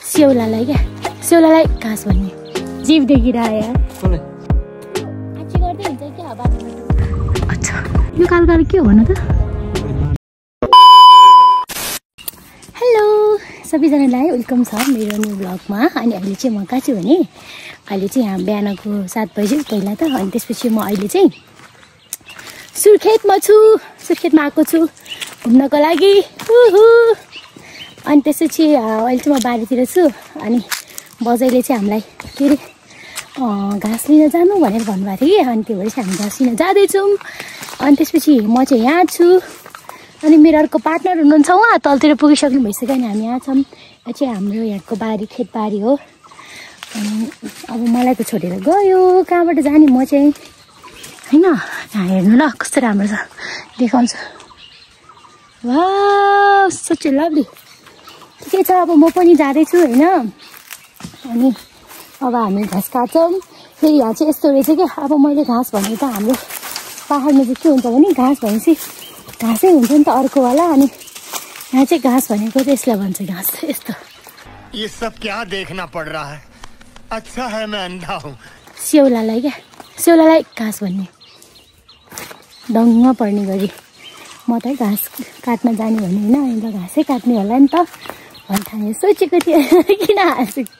स्याउलालाई क्या स्याउलालाई घाँस भन्ने जीव देखिरह यार अच्छा यो काल के हो न त हेलो सबैजनालाई वेलकम छ मेरो न्यू ब्लगमा अनि अहिले चाहिँ म कहाँ छु भने अहिले चाहिँ यहाँ बिहानको 7 बजे पहिला त अनि त्यसपछि म अहिले चाहिँ सुर्खेतमा छु सुर्खेतमा आएको छु घुम्नको लागि अनि त्यसपछि अहिले चाहिँ म बारीतिर छु अनि बजाइले चाहिँ हामीलाई के अरे घाँस लिन जानु भनेर भन्नुभएको थियो कि अनि त्यो भएर चाहिँ हामी घाँस लिन जाँदैछौँ अनि त्यसपछि म चाहिँ यहाँ छु अनि मेरो अर्को पार्टनर हुनुहुन्छ उहाँ तलतिर पुगिसक्नु भइसक्यो अनि हामी यहाँ छौँ यो चाहिँ हाम्रो यहाँको बारी खेतबारी हो अनि अब मलाई त छोडेर गयो कहाँबाट जाने म चाहिँ हैन यहाँ हेर्नु ल कस्तो राम्रो छ देखाउँछु वाह सच लभली ठिकै छ अब म पनि जाँदैछु होइन अनि अब हामी घाँस काट्छौँ फेरि यहाँ चाहिँ यस्तो रहेछ क्या अब मैले घाँस भने त हाम्रो पाहाडमा चाहिँ के हुन्छ भने घाँस भनेपछि घाँसै हुन्छ नि त अर्कोवाला अनि यहाँ चाहिँ घाँस भनेको चाहिँ यसलाई भन्छ घाँस यस्तो ये सब क्या देखना पड़ रहा है अच्छा है मैं अंधा हूँ स्याउलालाई क्या स्याउलालाई घाँस भन्ने डङ्ग पर्ने गरी म त घाँस काट्न जाने भने होइन अनि त घाँसै काट्ने होला नि त भन्ने सोचेको थिएँ किन हाँसेको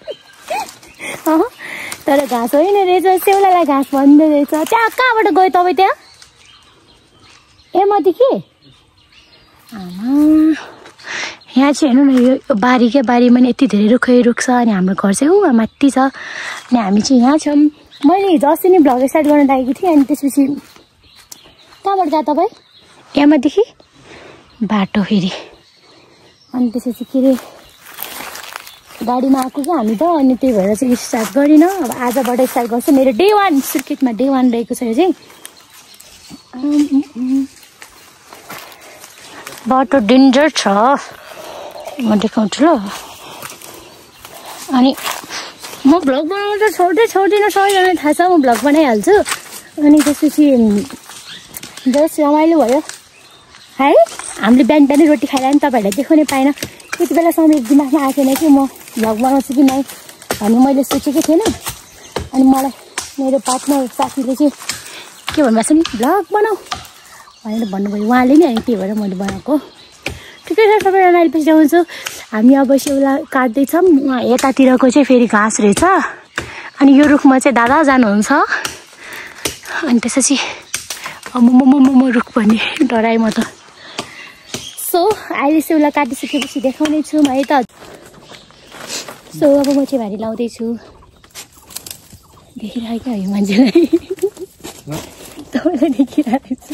तर घाँस होइन रहेछ स्याउलालाई घाँस भन्दो रहेछ त्यहाँ कहाँबाट गयो तपाईँ त्यहाँ ए मदेखि आमा यहाँ चाहिँ हेर्नु न यो बारी क्या बारीमा नि यति धेरै रुख छ अनि हाम्रो घर चाहिँ ऊ माथि छ अनि हामी चाहिँ यहाँ छौँ मैले हिजो अस्ति नै भ्लग स्टार्ट गर्न लागेको थिएँ अनि त्यसपछि कहाँबाट जा तपाईँ यहाँदेखि बाटो फेरि अनि त्यसपछि के अरे गाडीमा आएको क्या हामी त अनि त्यही भएर चाहिँ स्टार्ट गरिनँ अब आजबाट स्टार्ट गर्छु मेरो डे 1 सुर्खेतमा डे 1 रहेको छ यो चाहिँ बाटो डेन्जर छ म देखाउँछु ल अनि म भ्लग बनाउनु त छोड्दिनँ सबैजनालाई थाहा छ म भ्लग बनाइहाल्छु अनि त्यसपछि जस्ट रमाइलो भयो है हामीले बिहान बिहानै रोटी खाएर नि तपाईँहरूलाई देखाउनै पाएन त्यति बेलासम्म मेरो दिमागमा आएन कि म भ्लग बनाउँछु कि नै भन्ने मैले सोचेकै थिएन अनि मलाई मेरो पार्टनर साथीले चाहिँ के भन्नुभएको छ नि भ्लग बनाऊ भनेर भन्नुभयो उहाँले नि अनि त्यही भएर मैले बनाएको ठिकै छ सबैजना अहिले पछि आउँछु हामी अब स्याउला काट्दैछौँ उहाँ यतातिरको चाहिँ फेरि घाँस रहेछ अनि यो रुखमा चाहिँ दादा जानुहुन्छ अनि त्यसपछि अब म रुख भन्ने डराएँ म त सो अहिले स्याउला काटिसकेपछि देखाउने छु है त सो अब म चाहिँ भारी लाउँदैछु देखिरहेको क्या यो मान्छेलाई तपाईँलाई देखिरहेको छु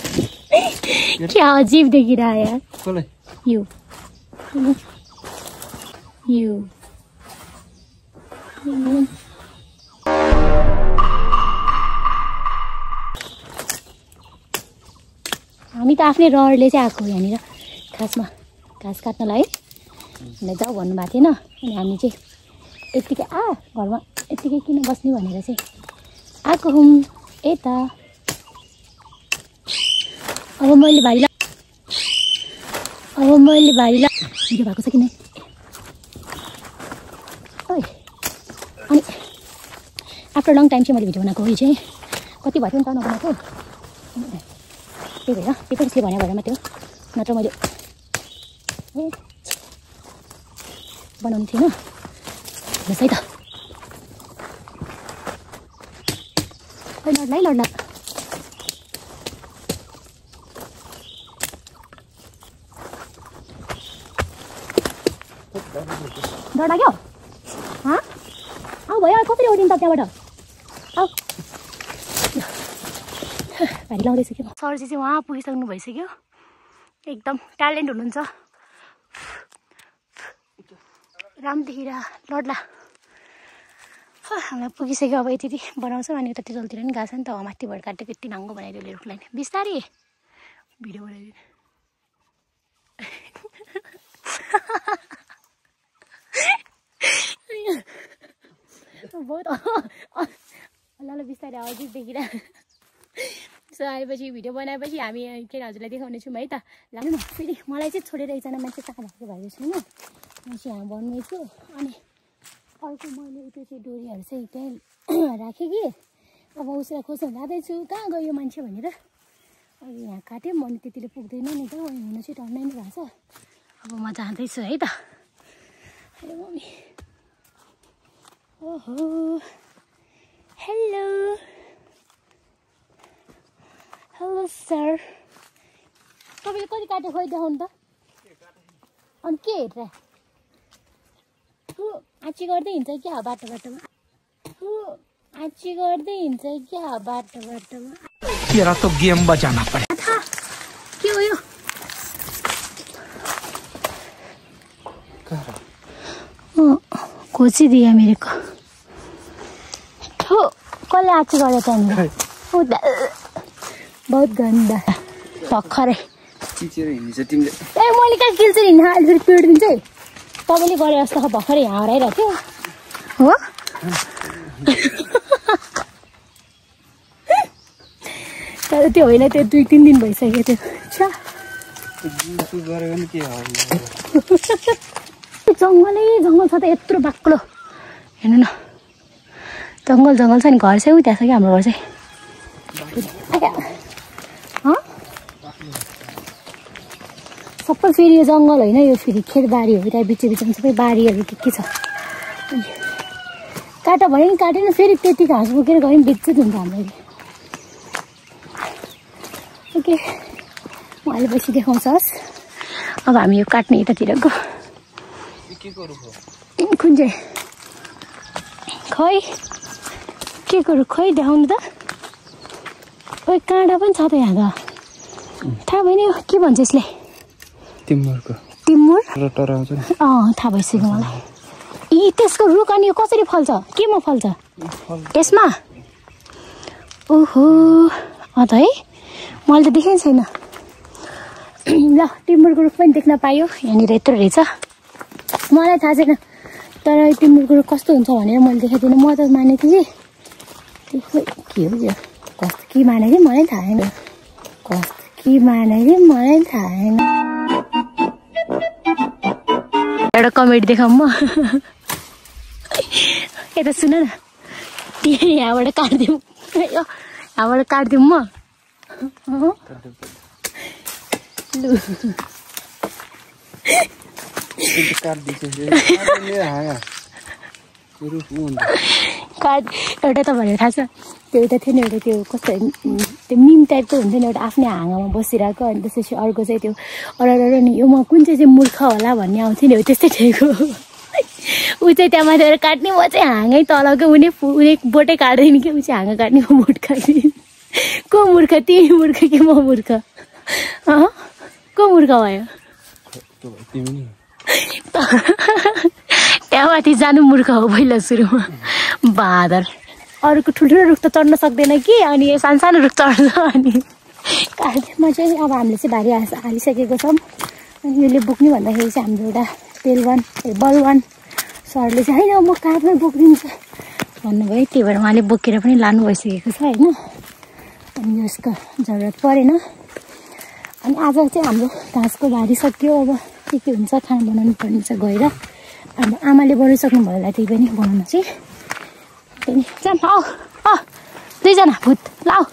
क्या अजीब देखिरह यार यो हामी त आफ्नै रहरले चाहिँ आएको यहाँनिर खासमा घाँस काट्नलाई है जाऊ भन्नुभएको थिएन अनि हामी चाहिँ यत्तिकै घरमा यत्तिकै किन बस्ने भनेर चाहिँ आएको हौँ यता अब मैले भाइला भिडियो भएको छ कि नै अनि आफ्टर लङ टाइम चाहिँ मैले भिडियो बनाएको यो चाहिँ कति भयो नि त नबनाएको त्यही भएर त्यो पनि भने भएर मात्रै हो नत्र मैले बनाउनु थिएन बस है त लड्ला डर लाग्यो आऊ भयो कसरी उठिन्छ त्यहाँबाट आऊ भारी लाउँदैछु कि सरजी चाहिँ उहाँ पुगिसक्नु भइसक्यो एकदम ट्यालेन्ट हुनुहुन्छ राम्रो देखिरह लड्ला हामीलाई पुगिसक्यो अब यति बनाउँछौँ अनि उतातिर तलतिर पनि गएको छ नि त माथिबाट काटेको यति नाङ्गो बनाइदियो रुखलाई बिस्तारै भिडियो बनाइदियो बहुत ल बिस्तारै अझै देखिरह सो आएपछि भिडियो बनाएपछि हामी के अरे हजुरलाई देखाउने छौँ है त लाग्नु न फेरि मलाई चाहिँ छोडेर एकजना मान्छे कहाँ भएको छैन म चाहिँ यहाँ बन्दैछु अनि अर्को मैले त्यो चाहिँ डोरीहरू चाहिँ त्यहाँ राखेँ कि अब उसलाई खोज्न जाँदैछु कहाँ गयो मान्छे भनेर अहिले यहाँ काट्यो म नि त्यतिले पुग्दैन नि त अनि हुन चाहिँ टन्नै नै भएको छ अब म जाँदैछु है त हेलो मम्मी ओहो हेलो हेलो सर तपाईँले कति काट्यो खोइ देखाउनु त अनि के हेरेर आची गर्दै हिँड्छ क्या बाटो बाटोमा आची गर्दै हिँड्छ क्या बाटो बाटोमा तेरा तो गेम बजाना पड़े के हो यो खोजिदियो मेरो को कसले आची गर्यो त्यहाँनिर बहुत गन्दा भर्खरै चिचेर हिँड्छ तिमीले ए मैले कहाँ किल्छु नि अहिले फेरि पिडिदिन्छ है तपाईँले गरे जस्तो भर्खरै यहाँ हराइरहेको थियो हो तर त्यो होइन त्यो 2-3 दिन भइसक्यो त्यो जङ्गलै जङ्गल छ त यत्रो बाक्लो हेर्नु न जङ्गल जङ्गल छ नि घर चाहिँ उता छ कि हाम्रो घर चाहिँ सबै फेरि यो जङ्गल होइन यो फेरि खेतबारीहरू त्यहाँ बिच बिचमा सबै बारीहरू के छ काटा भने नि काटेन फेरि त्यति घाँस बोकेर गयो भने बेच्चित हुन्छ हाम्रो ओके उहाँले पछि देखाउँछस् अब हामी यो काट्ने यतातिरको कुन चाहिँ खै के गरौँ खै देखाउनु त खोइ काँडा पनि छ त यहाँ त थाहा भएन के भन्छ यसलाई टिमुर थाहा भइसक्यो मलाई यी त्यसको रुख अनि यो कसरी फल्छ केमा फल्छ यसमा ओहो त है मैले त देखेको छैन ल टिमुरको रुख पनि देख्न पायो यहाँनिर यत्रो रहेछ मलाई थाहा छैन तर टिमुरको रुख कस्तो हुन्छ भनेर मैले देखाइदिनु म त मानेको थिएँ कि के हो यो कस्तो के माने कि मलाई थाहा छैन कस्तो के माने कि मलाई थाहा छैन एउटा कमेडी देखाउँ म यता सुन न यहाँबाट काटिदिउँ यहाँबाट काटिदिउँ म लु एउटा त भनेर थाहा छ त्यो एउटा थियो नि एउटा त्यो कस्तो त्यो मिम टाइपको हुन्छ नि एउटा आफ्नै हाँगामा बसिरहेको अनि त्यसपछि अर्को चाहिँ त्यो अरू नि यो म कुन चाहिँ मूर्ख होला भन्ने आउँथ्यो नि हो त्यस्तै ठेको ऊ चाहिँ त्यहाँ माथि काट्ने म चाहिँ हाँगै तलको उनी बोटै काट्दैन कि ऊ चाहिँ हाँगा काट्ने म बोट काट्ने को मूर्ख तिमी मूर्ख कि म मूर्ख को मूर्ख भयो त्यहाँ माथि जानु मूर्ख हो पहिला सुरुमा बाँदर अरूको ठुल्ठुलो रुख त चढ्न सक्दैन कि अनि यो सानो सानो रुख चढ्छ अनि काठमा चाहिँ अब हामीले चाहिँ भारी हालिसकेको छौँ अनि यसले बोक्ने भन्दाखेरि चाहिँ हाम्रो एउटा बलवान सरले चाहिँ होइन म काठमै बोकिदिन्छु भन्नुभयो त्यही भएर उहाँले बोकेर पनि लानु भइसकेको छ होइन अनि यसको जरुरत परेन अनि आज चाहिँ हाम्रो घाँसको भारी सक्यो अब के हुन्छ खाना बनाउनु पर्ने छ गएर अब आमाले बनाइसक्नु भयो होला त्यही पनि बनाउनु चाहिँ त्यही जाम आऊ दुईजना भूत लाऊ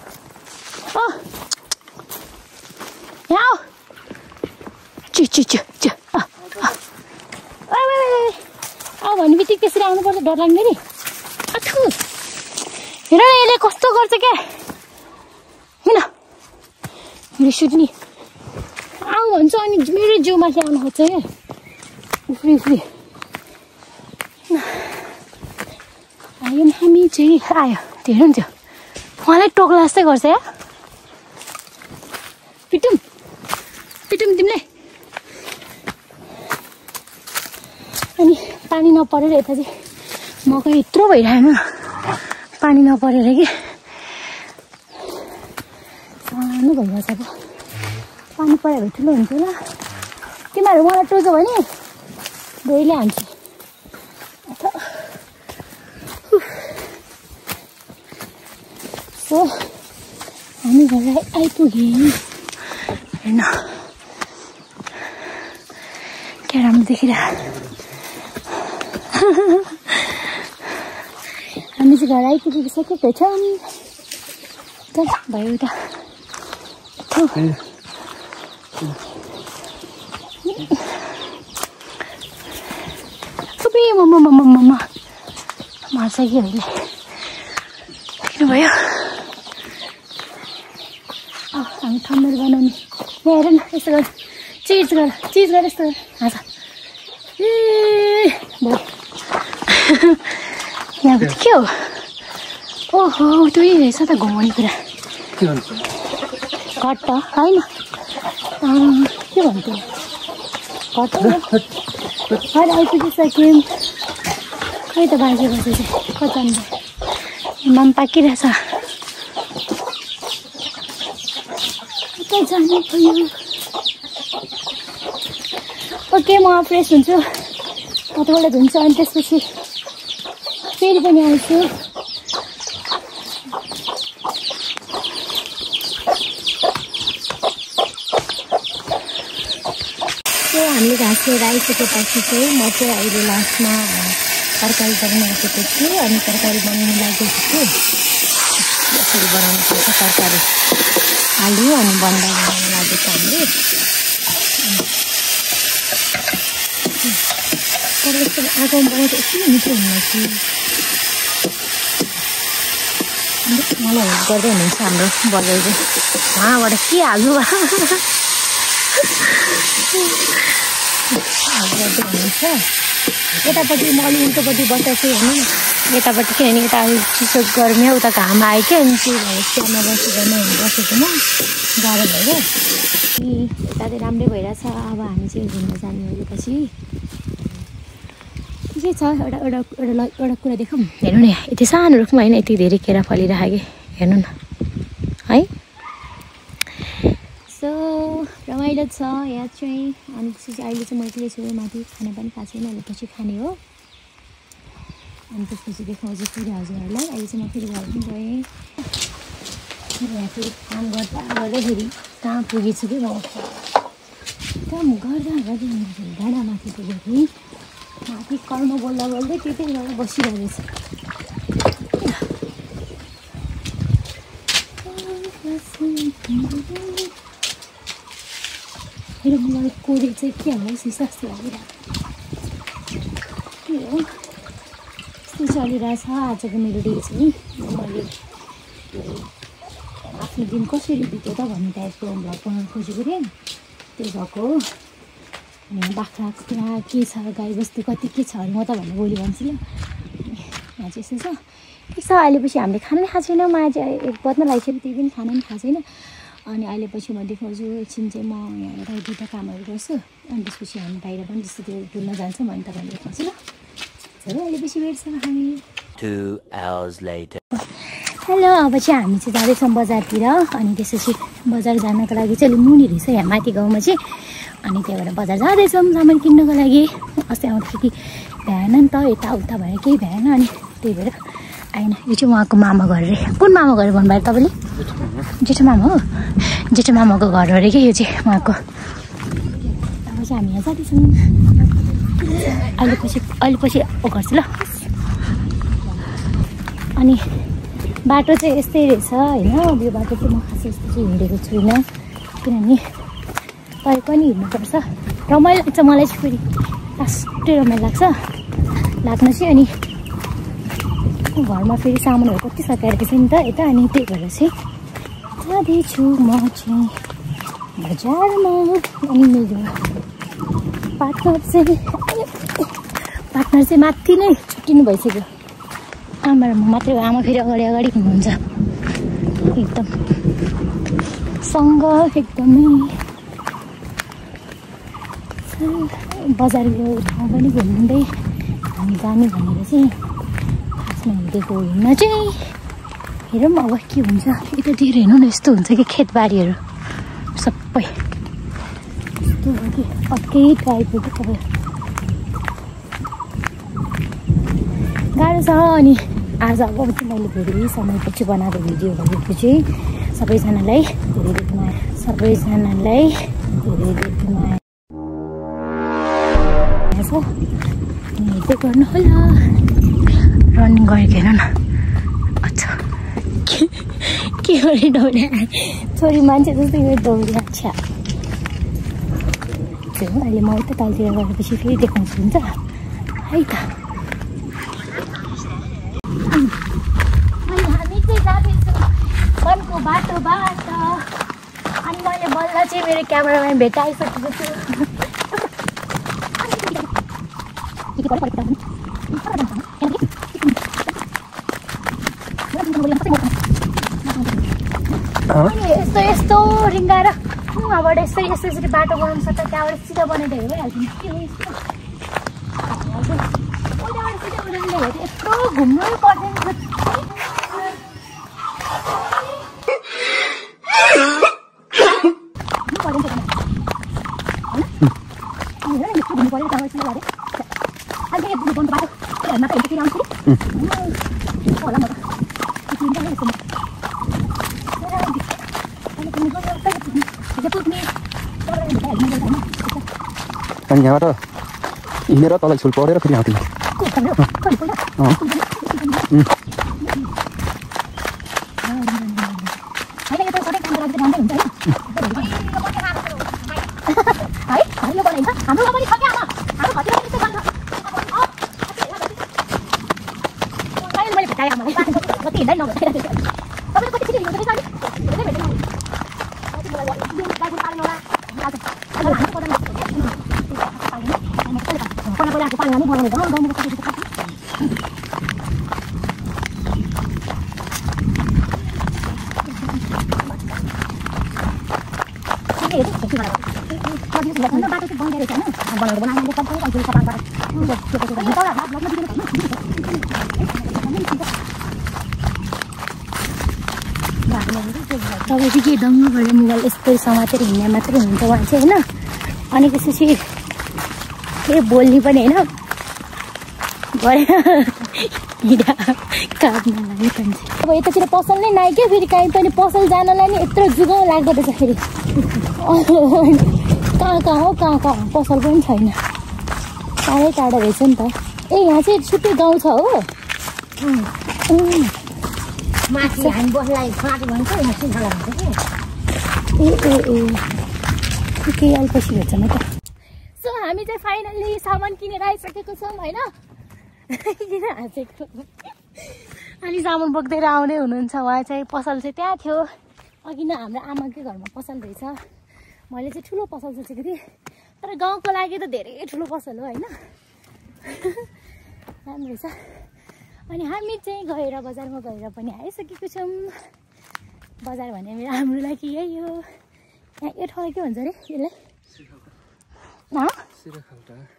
यहाँ आऊ चु आऊ भन्ने बित्तिकै त्यसरी आउनुपर्छ डर लाग्ने नि अथु हेर न यसले कस्तो गर्छ क्या हेर मेरो सुट्नी आऊ भन्छ अनि मेरो जिउमाथि आउनु खोज्छ क्या उफ्री आयो हामी चाहिँ आयो त्यो हेर्नु त्यो उहाँलाई टोक्ला जस्तै गर्छ या पिटुम तिमीले अनि पानी नपरेर यता चाहिँ मकै यत्रो भइरहेको पानी नपरेर कि सानो भइरहेछ अब पानी पऱ्यो भने ठुलो हुन्छ होला तिमीहरू मलाई टोक्यो भने डोरीले हान्छु सो हामी घर आइपुग्यौँ हेर्न क्या राम्रो देखिरहेको हामी चाहिँ घर आइपुगिसकेको छौँ। चल भयो त सबै मम्मा मार्छ कि अहिले किन भयो। हामी थम्मेल बनाउने यहाँ हेर न, यस्तो गर चिज गर यस्तो गर हाँस ए भयो। यहाँको के हो? ओहो त्यो रहेछ त घुमाउने कुरा घट त होइन के भन्थ्यो घट होइन आइपुगिसक्यौँ। खै त बाजे बजे चाहिँ कता माम पाकिरहेछ कता जानु भयो। ओके म फ्रेस हुन्छु कतिवटा धुन्छु अनि त्यसपछि फेरि पनि आउँछु। हामीले घाँस लिएर आइसकेपछि चाहिँ म चाहिँ अहिले लास्टमा तरकारी बनाउनु आएको छु अनि तरकारी बनाउनु लागेको छु। यसरी बनाउनु पर्छ तरकारी आलु अनि बन्दा बनाउनु लागेको हामीले। तर यस्तो आगोमा बनाउँदा यति मिठो हुने थियो। मलाई हेल्प गर्दै हुनुहुन्छ हाम्रो बजाइले उहाँबाट के हाल्नु गर्दै हुनुहुन्छ। यतापट्टि म अलि उल्टोपट्टि बस्छु हेर्नु न यतापट्टि किनभने यता चिसो गर्मी उता घाम आयो क्या अनि त्यही भएर चियामा बसेको म गाह्रो भयो। यता चाहिँ राम्रै भइरहेछ। अब हामी चाहिँ घुम्न जाने भएपछि के छ एउटा कुरा देखौँ। हेर्नु न यति सानो रुखमा होइन यति धेरै केरा फलिरहेको कि हेर्नु न है। सो रमाइलो छ यहाँ चाहिँ। अनि त्यसपछि अहिले चाहिँ म एक्लै छु माथि खाना पनि खाएको छैन अहिले पछि खाने हो। अनि त्यसपछि देखाउँछु फेरि हजुरहरूलाई। अहिले चाहिँ म फेरि घर पनि गएँ यहाँ फेरि काम गर्दाखेरि कहाँ पुगेछु कि म काम गर्दा डाँडामाथि पुगेँ कि माथि कर्म बोल्दा बोल्दै त्यतै गरेर बसिरहेको रहेछ। मेरो मलाई कोडे चाहिँ के हो जस्तो लागिरहेको के हो यस्तो चलिरहेछ आजको मेरो डे चाहिँ। मैले आफ्नो दिन कसरी बित्यो त भन्ने टाइपको भ्लग बनाउनु खोजेको थिएँ त्यही भएको हो। अनि बाख्रा कुखुरा के छ गाई बस्तु कति के छ अरे म त भन्नु भोलि भन्छु ल। यहाँ चाहिँ यस्तो छ ठिक छ। अहिले पछि हामीले खाना पनि खाएको छैनौँ। म आज 1 बज्न लागिसक्यो त्यही पनि खाना पनि खाएको छैन। अनि अहिले पछि म देखाउँछु एकछिन चाहिँ म यहाँबाट दुईवटा कामहरू गर्छु अनि त्यसपछि हामी बाहिर पनि जस्तो त्यो डुल्न जान्छौँ अनि तपाईँले देखाउँछु ल। चलो अहिले पछि भेट्छौँ हामी 2 hours later। हेलो अब चाहिँ हामी चाहिँ जाँदैछौँ बजारतिर। अनि त्यसपछि बजार जानको लागि चाहिँ अलिक मुनि रहेछ यहाँ माथि गाउँमा चाहिँ। अनि त्यही भएर बजार जाँदैछौँ सामान किन्नको लागि। अस्ति आउँदाखेरि भ्याएन नि त यताउता भएर केही भएन अनि त्यही भएर आएन। यो चाहिँ उहाँको मामा घर अरे। कुन मामा घर भन्नुभयो तपाईँले? जेठो मामा हो। जेठो मामाको घर अरे क्या यो चाहिँ उहाँको। अब चाहिँ हामी यहाँ जाँदैछौँ अहिले पछि गर्छु ल। अनि बाटो चाहिँ यस्तै रहेछ होइन। अब यो बाटो चाहिँ म खास यस्तो चाहिँ हिँडेको छुइनँ किनभने तपाईँ पनि हिँड्नुपर्छ। रमाइलो लाग्छ मलाई चाहिँ फेरि लास्टै रमाइलो लाग्न चाहिँ। अनि घरमा फेरि सामानहरू कति सकाएको छ नि त यता अनि त्यही भएर चाहिँ जाँदैछु म चाहिँ बजारमा। अनि मेरो पार्टनर चाहिँ माथि नै छुट्टिनु भइसक्यो। आमा र म मात्रै आमा फेरि अगाडि हुनुहुन्छ एकदम सँग एकदमै। बजारको ठाउँ पनि घुम्दै हामी जाने भनेर चाहिँ खासमा हिँडेको हिँड्न चाहिँ। हेरौँ अब के हुन्छ। यतातिर हेर्नु न यस्तो हुन्छ कि खेतबारीहरू सबै यस्तो हो कि अर्कै टाइपको कि तपाईँ गाह्रो छ। अनि आज अब चाहिँ मैले धेरै समयपछि बनाएको भिडियो भनेको चाहिँ सबैजनालाई धेरै देख्नु आयो। गर्दै गर्नु होला रनिङ गरेको हेर न अच्छा के गरे दौड्या छोरी मान्छे जस्तै दौड्या छ्या अहिले म यता तलतिर गएपछि फेरि देखाउँछु हुन्छ है त अनि हामी चाहिँ जाँदैछौँ वनको बाटोबाट अनि मैले बल्ल चाहिँ मेरो क्यामेराम्यान भेटाइसकेको छु यस्तो यस्तो रिङ्गाएर उहाँबाट यसरी यसरी बाटो बनाउनु सक्छ त्यहाँबाट सिधा बनाइदियो भइहाल्छ नि के हो यस्तो यत्रो घुम्नु पर्दैन अनि यहाँबाट हिँडेर तल स्कुल पढेर फेरि आउँथ्यो तपाईँ के दङ्ग गरेर मोबाइल यस्तै समातेर हिँड्ने मात्रै हुन्छ उहाँ चाहिँ होइन अनि त्यसपछि के बोल्ने पनि होइन गरेर हिँडा काट्न लाग्यो मान्छे अब यतातिर पसल नै नआयो क्या फेरि काहीँ पनि पसल जानलाई नि यत्रो जुगाउँ लाग्दो रहेछ फेरि कहाँ हो कहाँ पसल पनि छैन टाढै टाढो रहेछ नि त ए यहाँ चाहिँ छुट्टै गाउँ छ हो माथि हामी बसलाई फाँट भन्छ यहाँ सिन्थाला भन्छ ए अलिपछि भेट्छ म त सो हामी चाहिँ फाइनल्ली सामान किनेर आइसकेको छौँ होइन किन हाँसेको अनि सामान बोक्दै आउँदै हुनुहुन्छ उहाँ चाहिँ पसल चाहिँ त्यहाँ थियो अघि नै हाम्रो आमाकै घरमा पसल रहेछ मैले चाहिँ ठुलो पसल सोचेको थिएँ तर गाउँको लागि त धेरै ठुलो पसल हो होइन राम्रो रहेछ अनि हामी चाहिँ गएर बजारमा गएर पनि आइसकेको छौँ बजार भने हाम्रो लागि यही हो यहाँ यो ठाउँ के भन्छ अरे यसलाई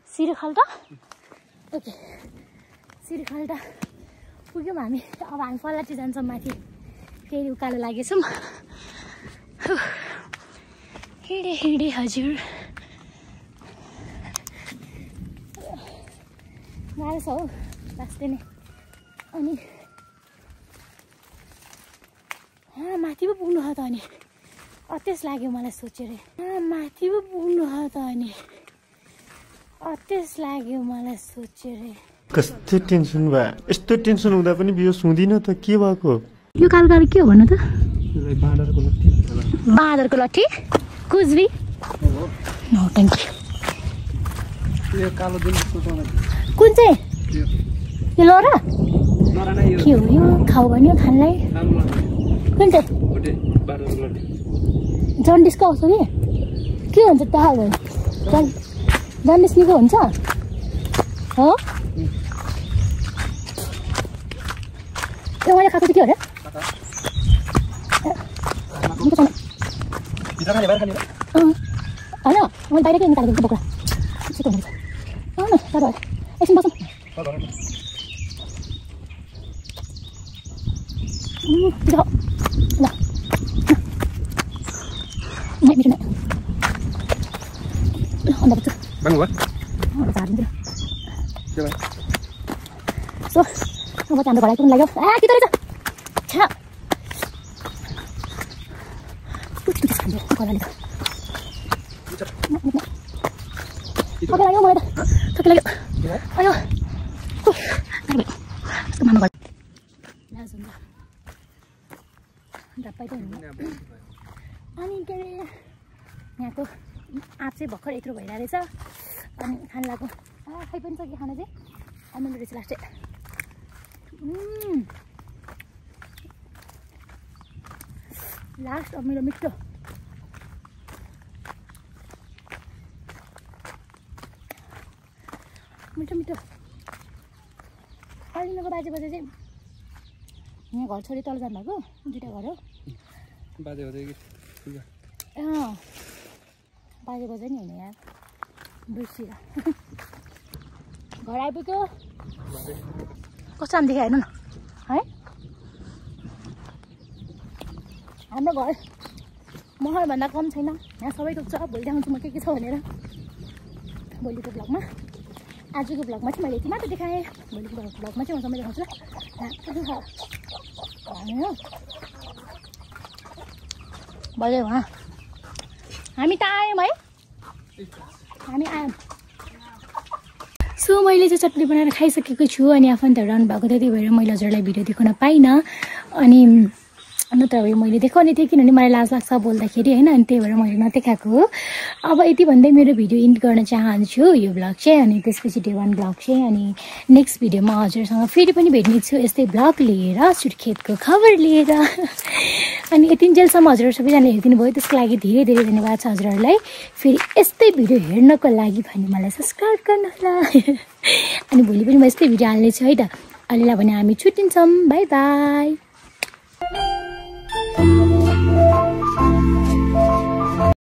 सिरखाल्टा ओके सिरखाल्टा पुग्यौँ हामी अब हामी फलाटी जान्छौँ माथि फेरि उकालो लागेछौँ हिँडे हजुर गाह्रो छ हौ रास्तै नै अनि माथि पो पुग्नु हो त अनि अत्यस लाग्यो मलाई सोचेर माथि पो पुग्नु हो त अनि अत्यस लाग्यो मलाई सोचेर कस्तो टेन्सन भयो यस्तो टेन्सन हुँदा पनि बियो सुन्दिनँ त के भएको यो कालगाडी के हो भन्नु त बाँदरको लट्ठी कुचबी नौटङ्की कुन चाहिँ यो लहरा के हो यो खाऊ भन्यो खानलाई कुन चाहिँ जन्डिसको आउँछ कि के हुन्छ थाहा भयो जन्डिस निको हुन्छ हो यो मैले खाएको चाहिँ के हो अरे होइन मैले बाहिरकै निकालेको बोक्रा छिटो हुन्छ आउनु तपाईँ एकछिन बसौँ ल मिठो नै अन्त बच्चा झारिदिन्छु सो अब चाहिँ हाम्रो घरलाई पनि लाग्यो कि त रहेछ छ्या लाग्यो मलाई त थोकै लाग्यो अयो मामा घर लाज हुन्छ धप्पै त हुनु अनि के अरे यहाँको आँप चाहिँ भर्खर यत्रो भइरहेको रहेछ अनि खान लाग्यो खाइ पनि सक्यो खाना चाहिँ अमिलो रहेछ लास्टै लास्ट अमिलो मिठो मिठो मिठो अलिनको बाजे चाहिँ यहाँ घर छोडी तल जानुभएको दुइटा घर हो बाजे बाजे नि होइन यार बिर्सिएर घर आइपुग्यो कस्तो राम्रो देखायो हेर्नु न है हाम्रो घर महलभन्दा कम छैन यहाँ सबै थोक छ भोलि देखाउँछु म के छ भनेर भोलिको भ्लगमा आजको भ्लगमा चाहिँ मैले यति मात्र देखाएँ भोलिको भ्लगमा चाहिँ म सबै देखाउँछु ल भयो उहाँ हामी त आयौँ है हामी आयौँ सो मैले चाहिँ चटनी बनाएर खाइसकेको छु अनि आफन्तहरू आउनु भएको थियो त्यही भएर मैले हजुरलाई भिडियो देखाउन पाइनँ अनि नत्र भए मैले देखाउने थिएँ किनभने मलाई लाज लाग्छ बोल्दाखेरि होइन अनि त्यही भएर मैले नदेखाएको हो अब यति भन्दै मेरो भिडियो इन्ड गर्न चाहन्छु यो भ्लग चाहिँ अनि त्यसपछि डे 1 भ्लग चाहिँ अनि नेक्स्ट भिडियोमा हजुरसँग फेरि पनि भेट्नेछु यस्तै भ्लग लिएर सुर्खेतको खबर लिएर अनि यतिन्जेलसम्म हजुरहरू सबैजनाले हेरिदिनु भयो त्यसको लागि धेरै धेरै धन्यवाद छ हजुरहरूलाई फेरि यस्तै भिडियो हेर्नको लागि भने मलाई सब्सक्राइब गर्नुहोला अनि भोलि पनि म यस्तै भिडियो हाल्नेछु है त अहिलेलाई भने हामी छुट्टिन्छौँ बाई बाई